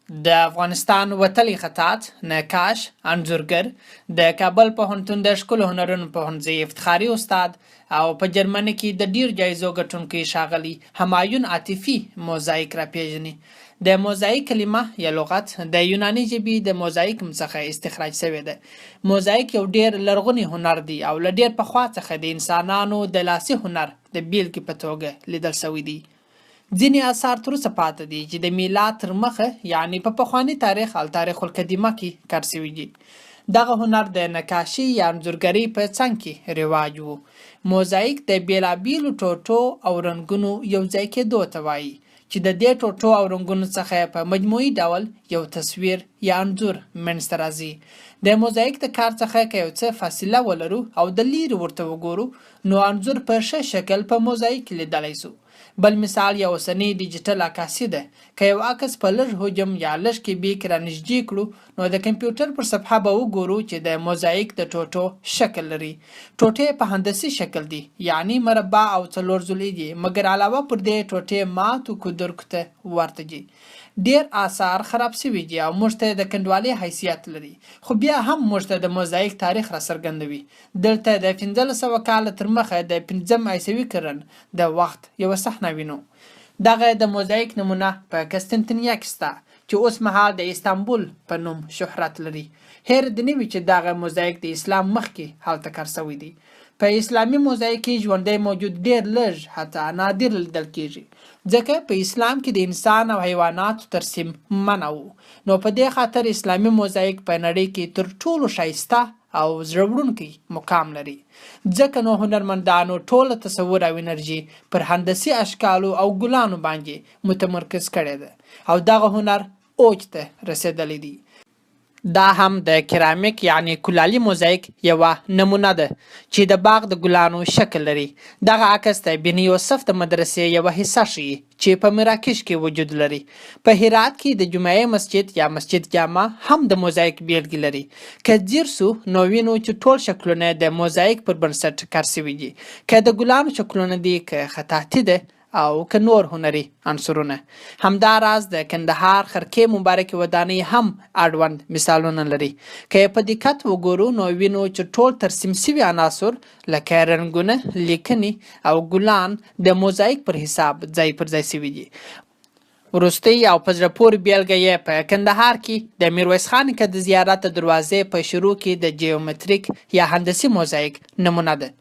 د افغانستان وتلی خطاط، نقاش، انځورګر، د کابل پوهنتون د ښکلو هنرونو پوهنځي افتخاري استاد او په جرمني کې د ډېرو جایزو ګټونکی ښاغلی همایون عاطفي موزاییک راپېژني. د موزاییک کلمه یا لغت د یوناني ژبې د موزاییکم څخه استخراج شوې ده. موزاییک یو ډېر لرغونی هنر دی او له ډېر پخوا څخه د انسانانو د لاسي هنر د بېلګې په توګه لیدل شوی دی. ځینې اثار تر اوسه پاته دي چې د میلاد تر مخه یعنې په پخواني تاریخ التاریخ القدیمه کې کار شوي دي. دغه هنر د نقاشۍ یا انځورګرۍ په څنګ کې رواج و. موزاییک د بېلابېلو ټوټو او رنګونو یو ځای کېدو ته وايي چې د دې ټوټو او رنګونو څخه په مجموعي ډول یو تصویر یا انځور منځته راځي. د موزاییک د کار څخه که یو څه فاصله ولرو او د لیرې ورته وګورو نو انځور په ښه شکل په موزاییک کې لیدلی شو. بل مثال یا اوسنۍ ډیجیټل عکاسي ده. که یو عکس په لږ حجم یا لږ کې بي کې رانږدې کړو نو د کمپیوټر پر صفحه به وګورو چې د موزاییک د ټوټو شکل لري. ټوټې په هندسي شکل دي یعنی مربع او څلور ضلعي دي مګر علاوه پر دې ټوټې ماتو کودرکو ته ورته دي. ډېر آثار خراب شوي دي او موږ ته د کنډوالې حیثیت لري خو بیا هم موږ ته د موزاییک تاریخ راڅرګندوي. دلته د 1500 کاله تر مخه د پنځم عیسوي قرن د وخت یوه صحنه وینو. دغه د موزاییک نمونه په قسطنطنیه کې شته چې اوس مهال د استانبول په نوم شهرت لري. هېره دې نه وي چې دغه موزاییک د اسلام مخکې هلته کار شوی دی. په اسلامي موزاییک کې ژوندی موجود ډېر لږ حتی نادر لیدل کېږي، ځکه په اسلام کې د انسان او حیواناتو ترسیم منع و. نو په دې خاطر اسلامي موزاییک په نړۍ کې تر ټولو ښایسته او زړه وړونکی مقام لري، ځکه نو هنرمندانو ټوله تصور او انرژي پر هندسي اشکالو او ګلانو باندې متمرکز کړې ده او دغه هنر اوج ته رسېدلی دی. دا هم د کرامیک یعنې کلالي موزاییک یوه نمونه ده چې د باغ د ګلانو شکل لري. دغه عکس د بن یوسف د مدرسې یوه حصه ښیي چې په مراکش کې وجود لري. په هرات کې د جمعې مسجد یا مسجد جامع هم د موزاییک بېلګې لري. که ځیر شو نو وینو چې ټول شکلونه د موزاییک پر بنسټ کار شوي دي. که د ګلانو شکلونه دي، که خطاطي ده او که نور هنري عنصرونه. همدا راز د کندهار خرکې مبارکې ودانۍ هم اړوند مثالونه لري. که یې په دقت وګورو نو وینو چې ټول ترسیم شوي عناصر لکه رنګونه، لیکنې او ګلان د موزاییک پر حساب ځای پر ځای شوي دي. وروستۍ او په زړه پورې بېلګه یې په کندهار کې د میرویس خان نیکه د زیارت د دروازې په شروع کې د جیومتریک یا هندسي موزاییک نمونه ده.